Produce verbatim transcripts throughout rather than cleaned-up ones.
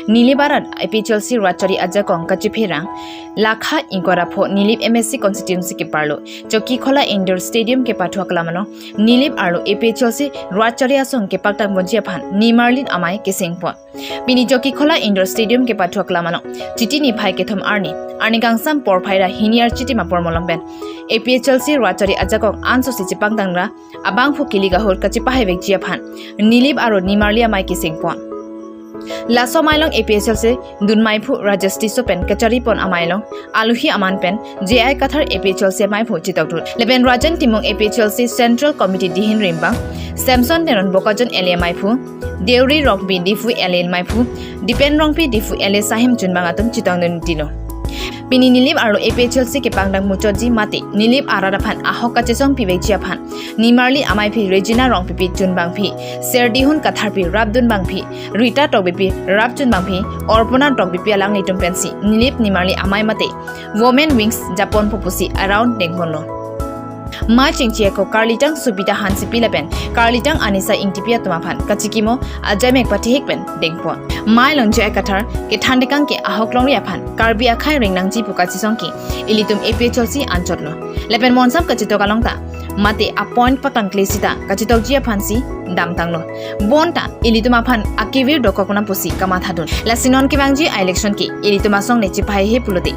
Nilip arat A P H L C rat chari ajakong kachipherang lakha ingkoi ra pho Nilip M A C constituency keparlo Chokikhola Indoor Stadium kepathu aklam along Nilip arlo A P H L C rat chari asong kepakdang ponji aphan Nimarli Amei kesengpon. Pini Chokikhola Indoor Stadium kepathu aklam along Chiti niphai kethom arni, arni kangsam porphai ra hini architi ma pormolom pen A P H L C rat chari ajakong ansosi chepakdang ra abangphu kilik ahut kachipahai vekji aphan Nilip arlo Nimarli Amei kesengpon. Laso amei along A P H L C dun meiphu Rajesh Tisso pen kacharipon amei along aluhi aman pen J I Kathar A P H L C meiphu chetokdun. Lapen Rajen Timung A P H L C Central Committee dihin rimbang, Samson Teron Bokajan L A meiphu, Deuri Rongpi Diphu L A meiphu, Dipen Rongpi Diphu L A sahim chunbang atum chetongdun tilo. Pini Nilip arlo A P H L C kepakdang muchotji mate Nilip arat aphan ahok kachesong pivekji aphan Nimarli Amei aphi Regina Rongpipi chunbangpi, Serdihun Katharpi rapdunbangpi, Rita Tokbipi rapchunbangpi, Orpona Tokbipi alanglitum pensi Nilip Nimarli Amei mate Women Wings japonpo pusi around dengponlo. Mei chingchi ako karlitang Subita Hansepi lapen karlitang Anisa Ingtipi atum aphan kachikimo ajamek pathihek pen dengpon. Mei along J I Kathar kethan tekang ke ahok longri aphan Karbi akhei ring nangji pu kachesong ke ilitum A P H L C anchotlo. Lapen monsam kachetok along ta mate apoint pakangkle sita kachetokji aphansi damtanglo. Bonta ilitum aphan akevir dokok na pusi kamathadun. Lasi non kevangji a-election ke ilitum asong ne chepahaihe pulote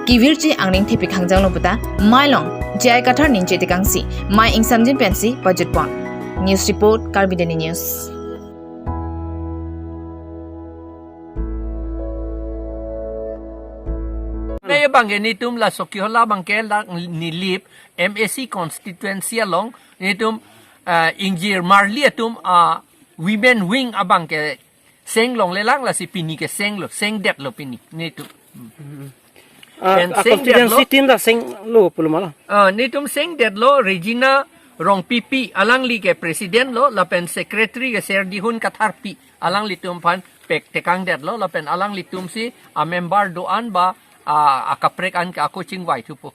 kevirji angring thepik hangjanglo puta mei along J I Kathar ningje tekangsi mei ingsamjin pensi pajutpon. News report, Karbi Daily News. Nai abangke netum la Chokikhola abangke la Nilip M A C constituency along netum, ah, ingjir marli atum, ah, women wing abangke seng longlelang, lasi pini ke senglo, sengdetlo pini netum. Ah, pen a sengdetlo. Constituency tin ta senglo pulo ma lo? Ah, netum sengdetlo, Regina Rongpipi alangli ke president lo, lapen secretary ke Serdihun Katharpi, alanglitum aphan pek tekangdetlo, lapen alanglitumsi amember do-an ba, ah, akaprek an ke ako chingvai thupo.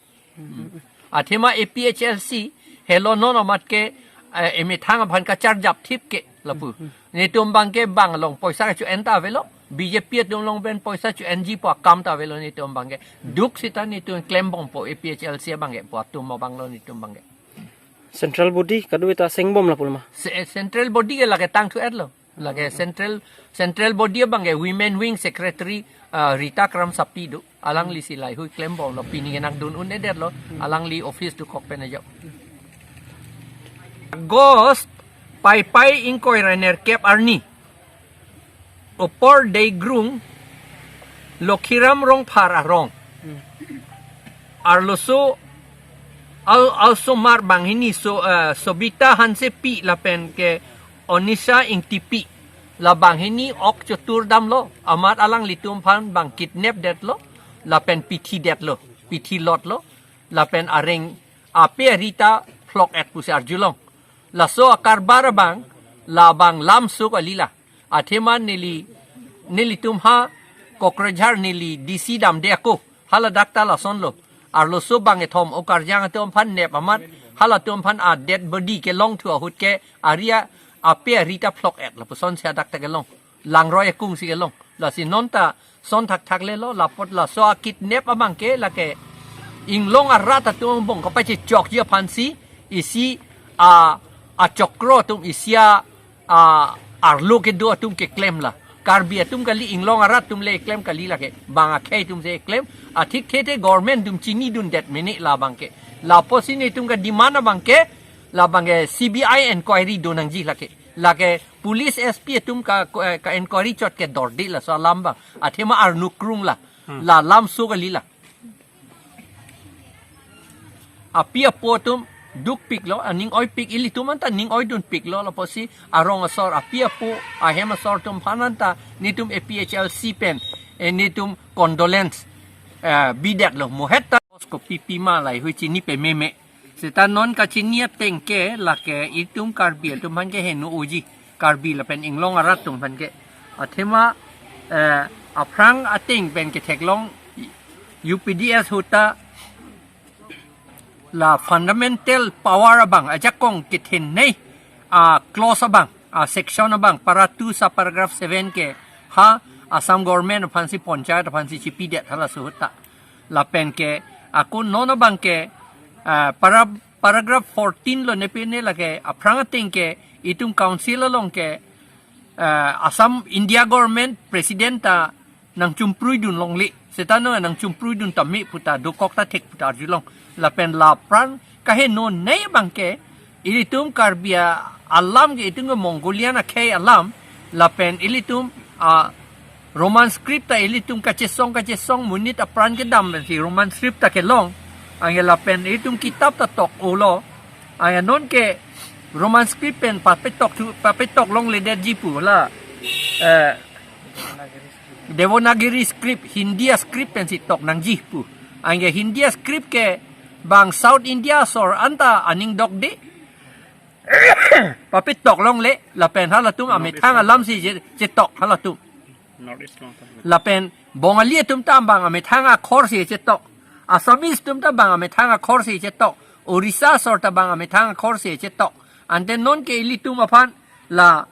Athema A P H L C helo non amat ke, eh, emethang aphan kacharjap thip ke lapu. Netum abangke bang along poisa kacho-en ta avelo. B J P atum along pen poisa cho-enji pu akam ta avelo netum abangke. Duk sita netum klembompo A P H L C abangke pu atum abanglo netum abangke. Central body kadokave ta sengbom lapu ma? Se-, central body ke lake tangthu-etlo. Lake central, central body abangke women wing secretary, ah, Rita Kramsapi do. Alanglisi laheihui klembomlo, pini ke nangdun un-edetlo, alangli office dokok pen ajok. August, Paipai ingkoi ra nerkep arni, Upper Deigrung, Lokhiram Rongphar arong. Arloso, al-, alsomar banghini so, eh, Sobita Hansepi lapen ke Onisha Ingtipi. La banghini ok chotur damlo, amat alanglitum aphan bang kidnap detlo, lapen pithidetlo, pithilotlo, lapen areng ape ari ta phlok-et pusi arjulong. Laso akarbar abang, labang lamso kalila. Athema neli, nelitum ha Kokrajhar neli D C damde ako. Hala dak ta lasonlo. Arloso bang kethom okarjang atum aphan nep amat, halatum aphan a dead body kelong thu ahut ke ari a ape ari ta phlok-et lapuson si adak ta kelong. Langroi akung si kelong. Lasi non ta son thakthak lelo, lapot laso akidnap abangke lake inglong arat atum angbong kapachechokji aphansi isi a, achokro atum isi a, a, arlo kedo atum keklem la. Karbi atum kali, inglong arat atum le klem kali lake. Bang akhei atum si klem. Athikthe te government atum chinidundet mene labangke. Lapusi netum ka demand abangke, labangke C B I inquiry do nangji lake. Lake police S P atum ka, ka, ka inquiry chot ke dordi laso alam abang. Athema arnu krung la. Hmm. La lamso kali la. Api apo atum dukpiklo, aning oipik, ilitum anta ning oidunpiklo, lapusi arong asor, api apo, ahem asor atum aphan anta netum A P H L C pen, eh, netum condolence, eh, bidetlo, muhet ta. Kopi pima laheihui chini pememe. Seta non kachini ateng ke lake itum Karbi atum aphan ke heno oji. Karbi lapen inglong arat atum aphan ke. Athema, eh, aphrang ateng pen ketheklong U P D S ahut ta la fundamental power abang ajakong kethenei a clause abang, a section abang, para two subparagraph seven ke ha Assam government aphansi panchayat aphansi chipidet halaso ahut ta. Lapen ke ako non abang ke, ah, para, paragraph fourteen lo ne pine lake aphrang ateng ke itum council along ke, ah, Assam India government president ta nangchumprui dun longle. Seta non nangchumprui dun tame puta dokok ta thek puta arjulong. Lapen la apran kaheno nei abang ke ilitum Karbi alam ke itum ke Mongolian akhei alam. Lapen ilitum, ah, Roman script ta ilitum kachesong kachesong monit apran kedam pensi Roman script ta kelong. Anke lapen ilitum kitab ta tok-olo. Anke non ke Roman script pen papetok thu, papetok longledetji pu la, eh, Devanagari script, Hindi a-script pensi tok nangji pu. Anke Hindi a-script ke bang South India asor anta aning dokde. Papetok longle, lapen halatum amethang alamsi che, chetok halatum. North East along ta. Lapen Bongali atum ta bang amethang akhorsi chetok. Assamese atum ta bang amethang akhorsi chetok. Orissa asor ta bang amethang akhorsi chetok. Ante non ke ilitum aphan la,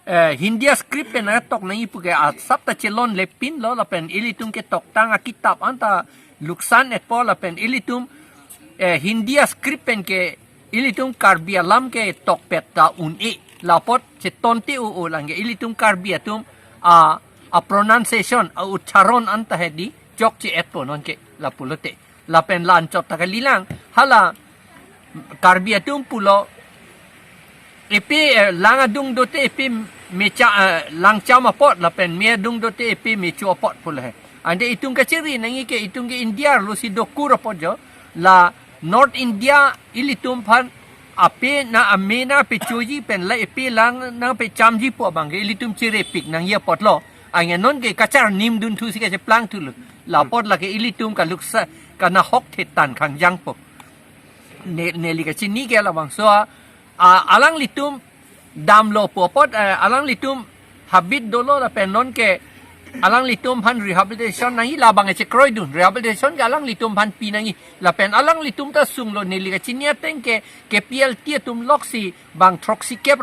eh, Hindi a-script pen nangtok nangji pu ke asap ta chelonlepinlo lapen ilitum ketoktang akitab anta luksan etpo lapen ilitum, eh, Hindi a-script pen ke ilitum Karbi alam ke tokpet ta un-e. La apot chetonte o o lang ke ilitum Karbi atum a, a-pronunciation, a-uchcharon anta hedi chokche-etpo non ke lapulote. Lapen la anchot ta kalilang, hala Karbi atum pulo, epe, eh, lang adung dote epe mecha, eh, langcham apot, lapen me adung dote epe mecho apot pulo he. Ante itum kachiri nangji ke itum ke India arlosi dokur apot jo, la North India ilitum aphan ape na ame nangpechoji pen la epe lang nangpechamji pu abang ke ilitum chirepik nangji apotlo. Anke non ke kacharnim dunthusi kacheplang thulo. La apot lake ilitum kaluksa kanahok thetan khangjangpo. Ne, neli kachini ke labangso a, a, alanglitum damlo pu apot, eh, alanglitum habit dolo lapen non ke alanglitum aphan rehabilitation nangji, labang chekroi dun. Rehabilitation ke alanglitum aphan pi nangji. Lapen alanglitum ta sunglo, neli kachini ateng ke K P L T atum loksi bang throksi kep ra